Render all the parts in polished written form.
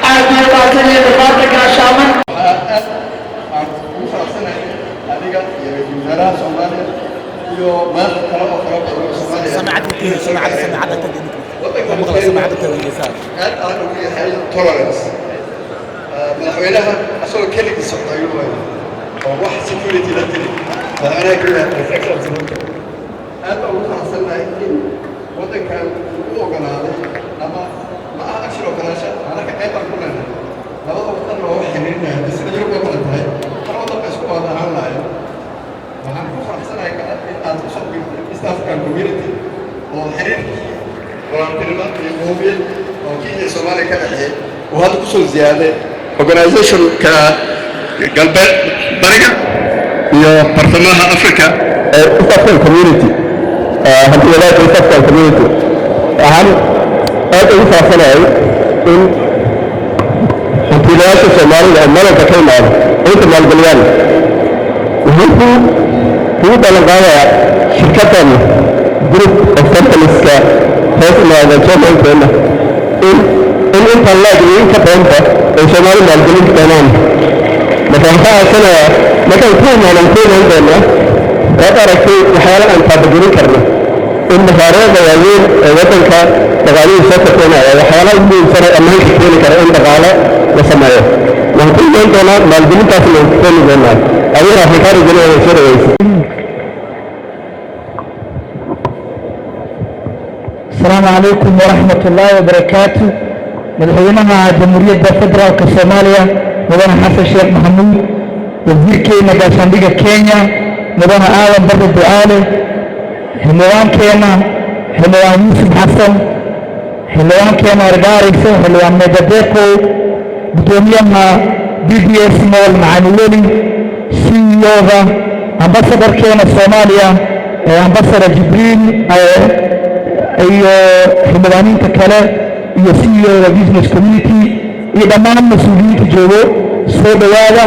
Aad iyo mahadsanyihiin dhamaanta gaashaaman. Waxaa aad aan ugu faraxsanahay aniga iyo ra-iisul wasaaraha Soomaaliya iyo madaxda kale oo fara badan oo Soomaaliya aad aan ugu yahay tolerance. Madaxweynaha asagoo keligii socda ayuu waayay oo wax security la tiri madaxweynaha keliya, His Excellency Ruto. Aad baan ugu faraxsanahay in waddankan uu u ogolaaday, ama ma aha action ogolaansha, anaka qayb baan ku leenahay. Labada wadan waa wax xiriirinaya. Haddii sida Yurub oo kale tahay, hal wadan ba isku wada ahaan lahayn. Waxaan ku faraxsanahay in aad kusoo biirtay East African Community oo xiriirkii walaaltinimo iyo qowmiyad oo Kenya iyo Soomaaliya ka dhexeeyay uu hadda kusoo ziyaaday organizationka galbeed, bariga iyo bartamaha Africa ee East African Community, haddii walaaka East African Community. Waxaan aad ugu faraxsanahay in hantiilayaasha Soomaalida oo meel walba ka imaado inta maalgeliyaan. Wuxuu kugu ballan qaadayaa shirkaddan group of companieska hoos imaada chairmankeena in intaan laag iyo in ka badanba ay Soomaali maalgelin doonaan. Marka waxaan ka codsanayaa, markaan ku imaanan ku imaan doonaa, waad aragtay waxyaala aan taabagelin karno in mashaariicda waaweyn ee waddanka dhaqaalihii soo kordhinaya, waxyaalaha ugu muhiimsan ee ammaanka keeni kara in dhaqaale la sameeyo. Waan ku imaan doonaa, maalgelintaasna waan ku keeni doonaa. Adigana waxaan kaa rajaynaya soo dhaweysa. Asalaamu calaykum waraxmat ullaahi wabarakaatu. Madaxweynaha Jamhuuriyadda Federaalka Soomaaliya, Mudane Xasan Sheekh Maxamuud, wasiirkeena gaashaandhigga Kenya, Mudane Aadan Barre Ducaale, xildhibaankeenna Xildhibaan Yuusuf Xasan, xildhibaankeena Argaaraysa, Xildhibaan Megadekow, guddoomiyaha BBS Mall Macali Weli, CEO-ga, ambasadorkeena Soomaaliya ee Ambassador Jibriil iyo xildhibaaniinta kale iyo CEO-ga business community iyo dhammaan mas-uuliyiinta joogo, soo dhowaada.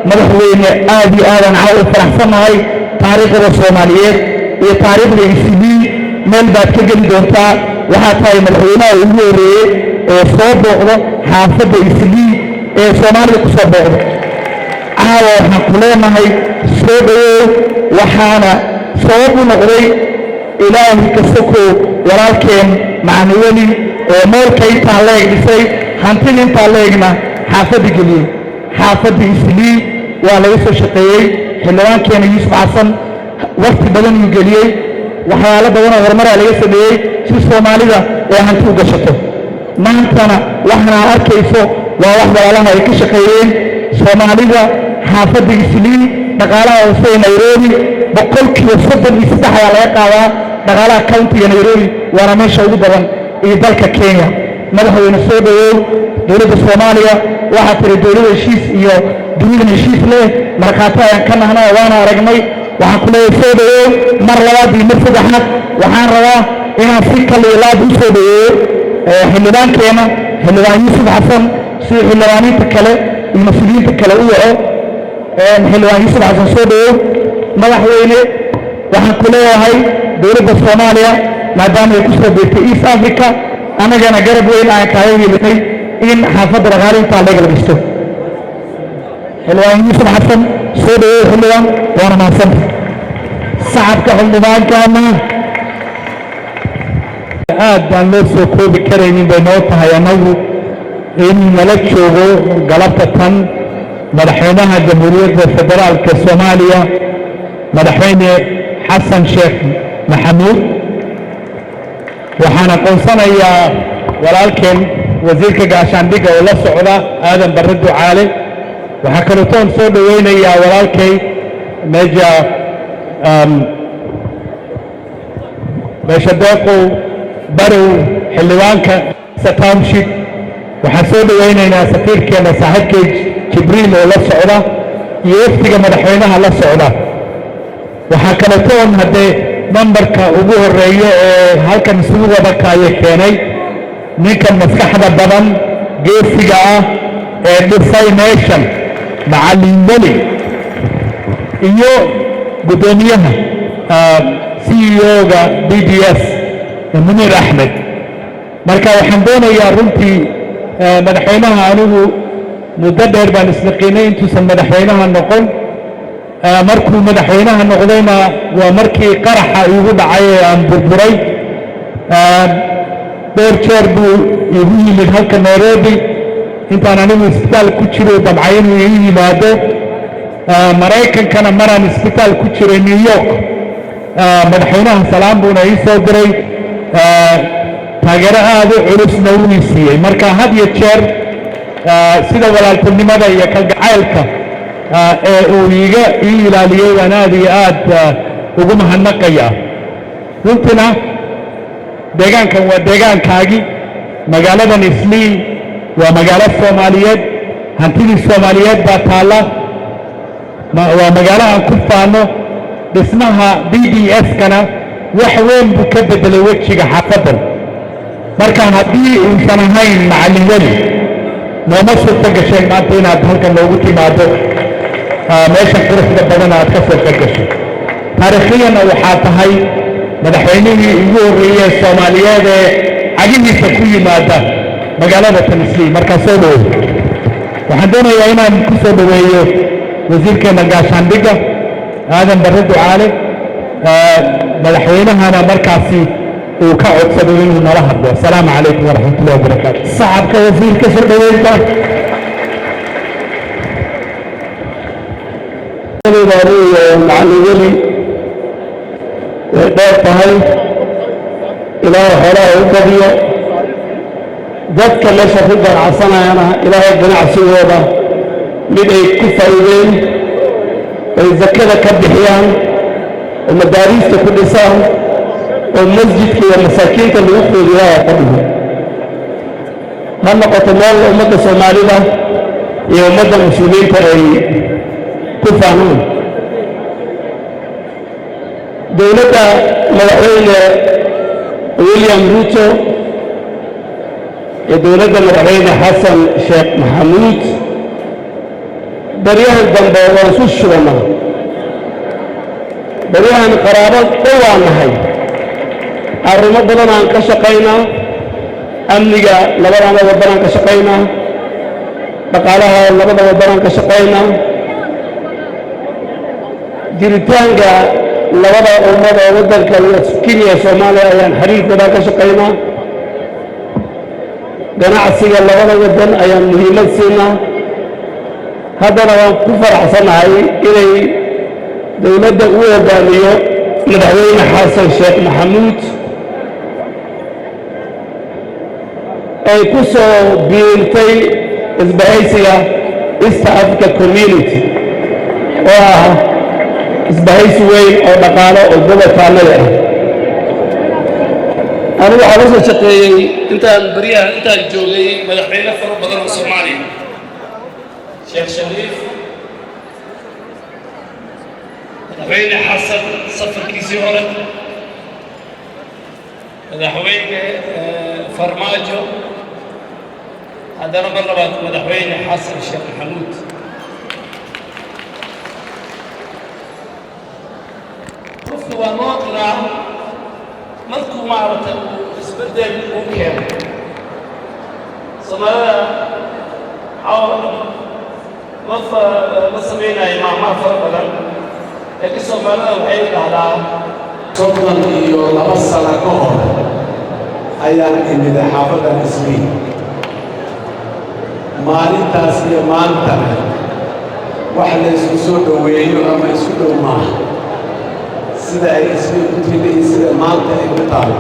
Madaxweyne, aad iyo aadaan caaw u faraxsannahay. Taariikhda Soomaaliyeed iyo taariikhda Islii meel baad ka geli doontaa. Waxaa tahay madaxweynaha ugu horreeyey ee soo booqdo xaafadda Islii ee Soomaalida ku soo booqdo. Caawa waxaan ku leenahay soo dhowow. Waxaana sabab u noqday, Ilaahay ka sokow, walaalkeen Macani Weli oo mallka intaa leeg dhisay, hantida intaa leegna xaafadda geliyey. Xaafadda Islii waa laga soo shaqeeyey. Xildhibaankeena Yuusuf Xasan waqti badan uu geliyey, waxyaalo badan oo horumaraa laga sameeyey si Soomaalida ee hanti u gashato. Maantana waxana arkayso waa wax walaalaha ay ka shaqeeyeen. Soomaalida xaafadda Islii dhaqaalaha hoose ee Nairobi 33% ayaa laga qaadaa dhaqaalaha countyga Nairobi, waana meesha ugu badan iyo dalka Kenya. Madaxweyne, soo dhowow. Dowladda Soomaaliya waxaa tiri dowladda heshiis iyo dunidan heshiis leh, markhaati ayaan ka nahnay, waana aragnay. Waxaan ku leeyahay soo dhowow mar labaad iyo mar saddexaad. Waxaan rabaa inaan si kal iyo laab u soo dhoweeyo xildhibaankeena, Xildhibaan Yuusuf Xasan, si xildhibaaniinta kale iyo mas-uuliyiinta kale u waco. Xildhibaan Yuusuf Xasan, soo dhowow. Madaxweyne, waxaan ku leeyahay dowladda Soomaaliya maadaama ay ku soo biirtay East Africa, annagana garab weyn aan kaaga yeelinay in xaafadda dhaqaale intaa leegala dhisto. Xildhibaan Yuusuf Xasan, soo dhowow xildhibaan, waana mahadsanta. Sacabka xildhibaankaana. Aad baan loo soo koobi karaynin bay noo tahay annagu in nala joogo galabta tan madaxweynaha Jamhuuriyadda Federaalka Soomaaliya, Madaxweyne Xasan Sheekh Maxamuud. Waxaan aqoonsanayaa walaalkeen wasiirka gaashaandhigga oo la socda, Aadan Barre Ducaale. Waxaa kalootoon soo dhoweynayaa walaalkay Major Meesha Deeqow Barow, xildhibaanka Township. Waxaan soo dhowaynaynaa safiirkeena saaxiibkay Jibriil oo la socda iyo wafdiga madaxweynaha la socda. Waxaa kaletoon haddee nambarka ugu horeeya ee halkan isugu wada kaayo keenay ninka maskaxda badan, geesiga ah ee dhisay meeshan, Macallin Weli, iyo guddoomiyaha CEO-ga BDS, Muniir Axmed. Marka waxaan doonayaa runtii, madaxweynaha anigu muddo dheer baan isnaqiinay intuusan madaxweynaha noqon. Markuu madaxweynaha noqdayna waa markii qaraxa iigu dhacay ee aan burburay. Dhowr jeer buu igu yimid halka Nairobi intaan anigu isbitaal ku jiro, damcay inuu ii yimaado. Maraykankana maraan isbitaal ku jiray New York, madaxweynaha salaam buuna ii soo diray, taageero aad u culusna wuu ii siiyey. Marka had iyo jeer sida walaaltinimada iyo kalgacaylka ee uu iiga ii ilaaliyey waan aad iyo aad ugu mahadnaqayaa. Runtina deegaankan waa deegaankaagii. Magaaladan Islii waa magaalo Soomaaliyeed, hantidii Soomaaliyeed baa taalla. Waa magaalo aan ku faano. Dhismaha BDS-kana wax weyn buu ka beddelay wejiga xaafaddan. Marka haddii uusan ahayn Macallin Weli, nooma suurto gasheen maanta inaad halkan noogu timaado, meeshan quruxda badan aad ka soo qayb gasho. Taariikhiyanna waxaa tahay madaxweynihii ugu horreeyey ee Soomaaliyeed ee cagihiisa ku yimaada magaalada tan Islii. Markaa soo dhaweey. Waxaan doonayaa inaan ku soo dhaweeyo wasiirkeenna gaashaandhigga, Aadan Barre Ducaale, madaxweynahana markaasi uu ka codsado inuu nala hadlo. Asalaamu calaykum waraxmat ullahi wabarakaatu. Sacabka wasiirka soo dhoweynta. Macallin Weli way dheer tahay. Ilaahay xoolaha u badiyo. Dadka meesha ku ganacsanayana Ilaahay ganacsigooda mid ay ku faa'iideen, ay zakada ka bixiyaan oo madaariista ku dhisaan oo masjidka iyo masaakiinta lagu quudiyaa ka dhigo. Ha noqoto meel ummadda Soomaalida iyo ummadda Muslimiinta ay ku fahmaan. Dowladda Madaxweyne William Ruto iyo dowladda Madaxweyne Xasan Sheekh Maxamuud baryahan dambe waan isu shubannaa, baryahan qaraabo dhow waan nahay, arrimo badan aan ka shaqaynaa, amniga labadana waddanaan ka shaqaynaa, dhaqaalaha labada waddanaan ka shaqaynaa, jiritaanka labada ummad oo waddanka Kenya, Soomaaliya ayaan xiriirkooda ka shaqaynaa, ganacsiga labada waddan ayaan muhiimad siinaa. Haddana waan ku faraxsanahay inay dowladda u hoggaamiyo Madaxweyne Xasan Sheekh Maxamuud ay ku soo biirtay isbahaysiga East Africa Community, oo ah isbahaysi weyn oo dhaqaalo oo gobolka annaga ah. Anigu waxaan la soo shaqeeyey intaan baryaha intaan joogay madaxweyne fara badan oo Soomaaliya, Sheekh Shariif, Madaxweyne Xasan safarkiisii hore, Madaxweyne Farmaajo, haddana mar labaad Madaxweyne Xasan Sheekh Maxamuud. Qofka waa loo qiraa markuu maaragtay uu isbeddel uu keeno. Soomaalida ma samaynayo maahmaah fara badan, laakiin Soomaalida waxay dhahdaa 32 sano ka hor ayaan imiday xaafaddan Islii. Maalintaas iyo maantana wax la isku soo dhoweeyo ama isku dhow maaha sida ay Islii ku tili iyo sida maanta ay ku taalo.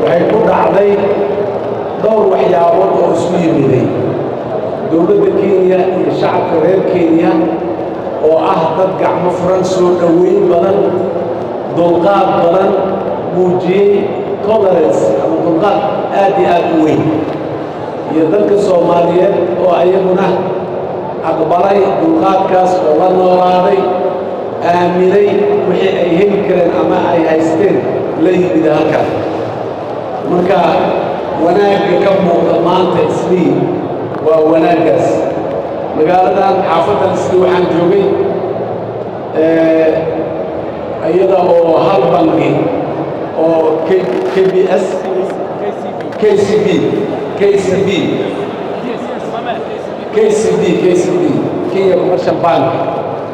Waxay ku dhacday dhowr waxyaabood oo isku yimiday: dowladda Kenya iyo shacabka reer Kenya. Oo ah dad gacmo furan, soo dhoweyn badan, dulqaad badan muujiyey, tolerance ama dulqaad aad iyo aad u weyn, iyo dadka Soomaaliyeed oo ayaguna aqbalay dulqaadkaas oo la noolaaday, aaminay wixii ay heli kareen ama ay haysteen la yimid halkan. Marka wanaagga ka muuqda maanta Islii waa wanaaggaas. Magaaladan, xaafaddan Islii, waxaan joogay iyada oo hal bangi oo KBS, KCB, KCB, KCB, KCB, Kenya Commercial Bank,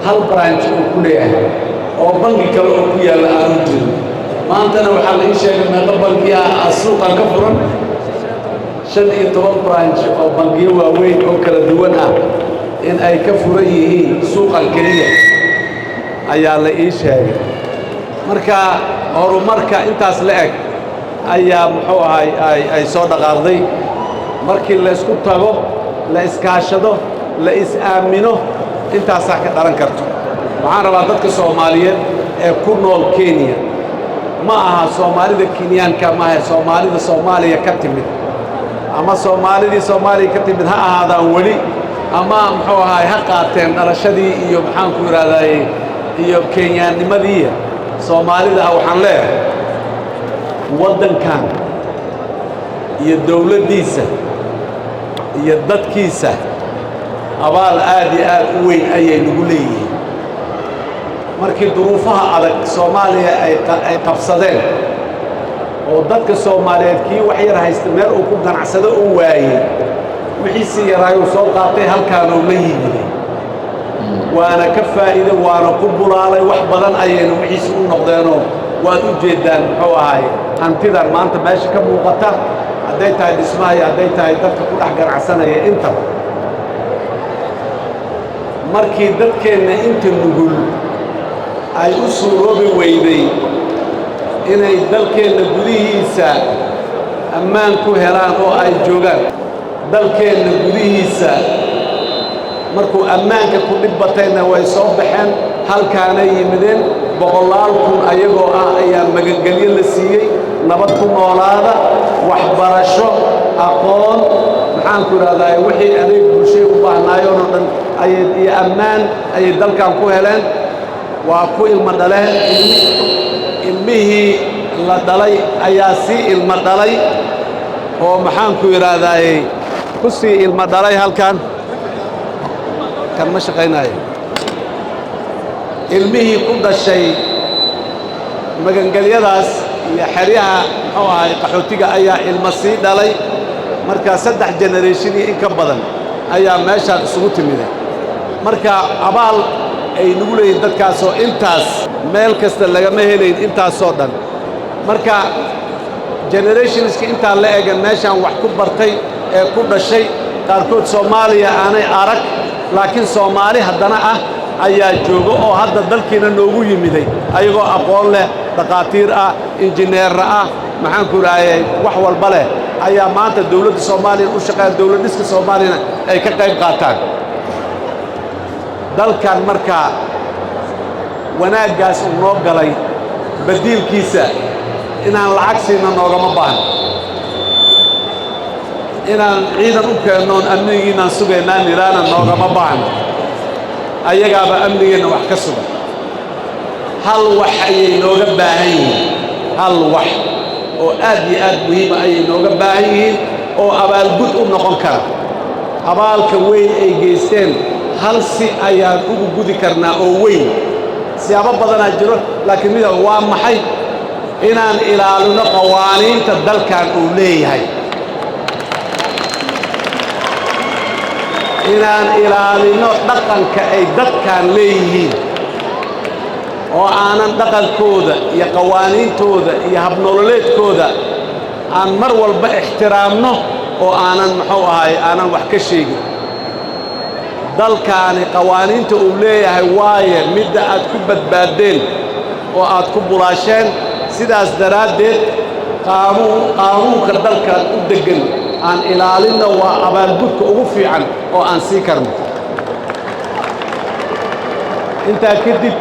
hal branch uu ku leeyahay oo bangi kale oo ku yaalla aanu jirin. Maantana waxaa la ii sheegay meeqo bangi ah suuqan ka furan? 15 branch oo bangiyo waaweyn oo kala duwan ah in ay ka furan yihiin suuqan keliya ayaa la ii sheegay. Marka horumarka intaas la eg ayaa, muxuu ahay, ay soo dhaqaaqday. Markii la isku tago, la iskaashado, la is-aamino, intaasaa ka dhalan karto. Waxaan rabaa dadka Soomaaliyeed ee ku nool Kenya, ma aha Soomaalida Kenyaanka, maaha Soomaalida Soomaaliya ka timid ama Soomaalidii Soomaaliya ka timid ha ahaadaan weli ama, muxuu ahaay, ha qaateen dhalashadii iyo, maxaanku idhahdaye, iyo Kenyaannimadii Soomaalida ah. Waxaan leeyahay, waddankan iyo dawladdiisa iyo dadkiisa abaal aad iyo aad u weyn ayay nagu leeyihiin. Markii duruufaha adag Soomaaliya ay qabsadeen oo dadka Soomaaliyeed kii wax yar haysta meel uu ku ganacsado u waayey, wixiisii yaraayuu soo qaatay, halkaanuu la yimiday, waana ka faa'iide, waana ku bulaalay, wax badan ayayna wixiisi u noqdeenoo waad u jeeddaan, muxuu ahay, hantidan maanta meesha ka muuqata, hadday tahay dhismaha iyo hadday tahay dadka ku dhex ganacsanaya intaba. Markii dadkeenna inta nugul ay u suuroobi weyday inay dalkeenna gudihiisa ammaan ku helaan oo ay joogaan dalkeenna gudihiisa, markuu ammaanka ku dhib batayna, way soo baxeen, halkaanay yimideen. Boqolaal kun ayagoo ah ayaa magangelyo la siiyey, nabad ku noolaada, waxbarasho, aqoon, maxaanku idhahdaa, wixii adeeg bulshay u baahnaayeen oo dhan ayay iyo ammaan ayay dalkan ku heleen. Waa ku ilmo dhaleen, ilmihii la dhalay ayaa sii ilmo dhalay oo, maxaanku idhaahdaaye, ku sii ilmo dhalay. Halkan kan ma shaqaynaayo. Ilmihii ku dhashay magangelyadaas iyo xeryaha, muxuu ahay, qaxootiga ayaa ilmo sii dhalay. Marka saddex generation iyo in ka badan ayaa meeshaan isugu timiday. Marka abaal ay nagu leeyihin dadkaasoo intaas meel kasta lagama helayn intaasoo dhan. Marka generationska intaa la egan meeshaan wax ku bartay ee ku dhashay, qaarkood Soomaaliya aanay arag, laakiin Soomaali haddana ah ayaa jooga oo hadda dalkiina noogu yimiday ayagoo aqoon leh, dhakhaatiir ah, injineerra ah, maxaanku idhaahayay, wax walba leh, ayaa maanta dawladda Soomaaliya u shaqeeya, dawlad dhiska Soomaaliyana ay ka qayb qaataan dalkan. Markaa wanaaggaas uu noo galay badiilkiisa inaan lacag siino noogama baahno, inaan ciidan u keennoon amnigiinaan sugaynaa niraana noogama baahno. Ayagaaba amnigeenna wax ka sugan. Hal wax ayay nooga baahan yihiin, hal wax oo aad iyo aad muhiima ayay nooga baahan yihiin oo abaalgud u noqon kara abaalka weyn ay geysteen. Hal si ayaan ugu gudi karnaa oo weyn. Siyaabo badanaa jiro, laakiin mida waa maxay? Inaan ilaalino qawaaniinta dalkan uu leeyahay, inaan ilaalino dhaqanka ay dadkan leeyihiin, oo aanan dhaqankooda iyo qawaaniintooda iyo habnololeedkooda aan mar walba ixtiraamno oo aanan, muxuu ahay, aanan wax ka sheegin. Dalkaani qawaaniinta uu leeyahay waaye midda aad ku badbaaddeen oo aad ku bulaasheen. Sidaas daraaddeed qaanuun qaanuunka dalkan u deggan aan ilaalinno, waa abaalgudka ugu fiican oo aan sii karno. Intaa kadib,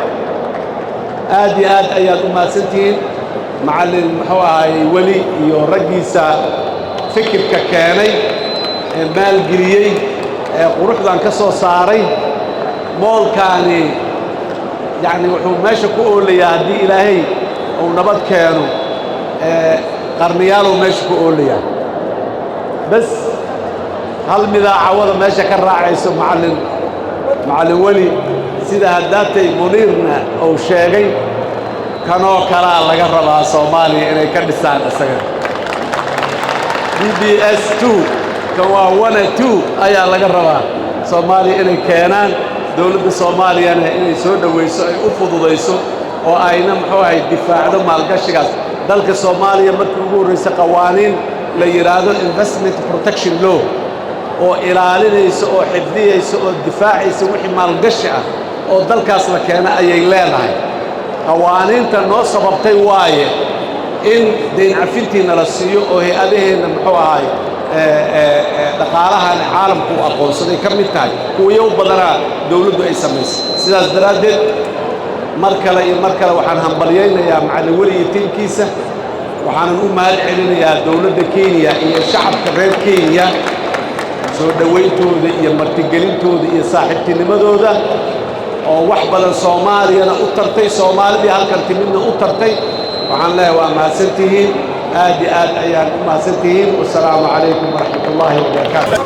aad iyo aad ayaad u mahadsantihiin. Macallin, muxuu ahaayey, Weli iyo raggiisa fikirka keenay ee maalgeliyey ee quruxdan ka soo saaray mall-kaani, yacni wuxuu meesha ku oolayaa, haddii Ilaahay uu nabad keeno, qarniyaaluu meesha ku oolayaa. Bas hal midaa cawada meesha ka raacayso, macallin Weli, sida haddaatay Muniirna uu sheegay, kanoo kalaa laga rabaa Soomaaliya inay ka dhisaan isaga. DBS 2 kan waa one two ayaa laga rabaa Soomaaliya inay keenaan, dowladda Soomaaliyana inay soo dhowayso, ay u fududayso oo ayna, muxuu ahay, difaacdo maalgashigaas. Dalka Soomaaliya markii ugu horraysay qawaaniin la yidhaahdo Investment Protection Law oo ilaalinaysa oo xifdiyaysa oo difaacaysa wixii maalgashi ah oo dalkaas la keena ayay leedahay. Qawaaniinta noo sababtay waaye in dayn cafintiina la siiyo oo hay-adaheenna, muxuu ahay, dhaqaalahan caalamku u aqoonsaday ka mid tahay kuwayow badanaa dowladdu ay samaysay. Sidaas daraaddeed, mar kale iyo mar kale waxaan hambalyaynayaa macallin Weli iyo tiimkiisa. Waxaanan u mahad celinayaa dowladda Kenya iyo shacabka reer Kenya soo dhowayntooda iyo martigelintooda iyo saaxiibtinimadooda oo wax badan Soomaaliyana u tartay, Soomaalidii halkan timidna u tartay. Waxaan leeyahay waa mahadsantihiin, aad iyo aad ayaan u mahadsantihiin. Wasalaamu calaykum waraxmat ullaahi wabarakaatu.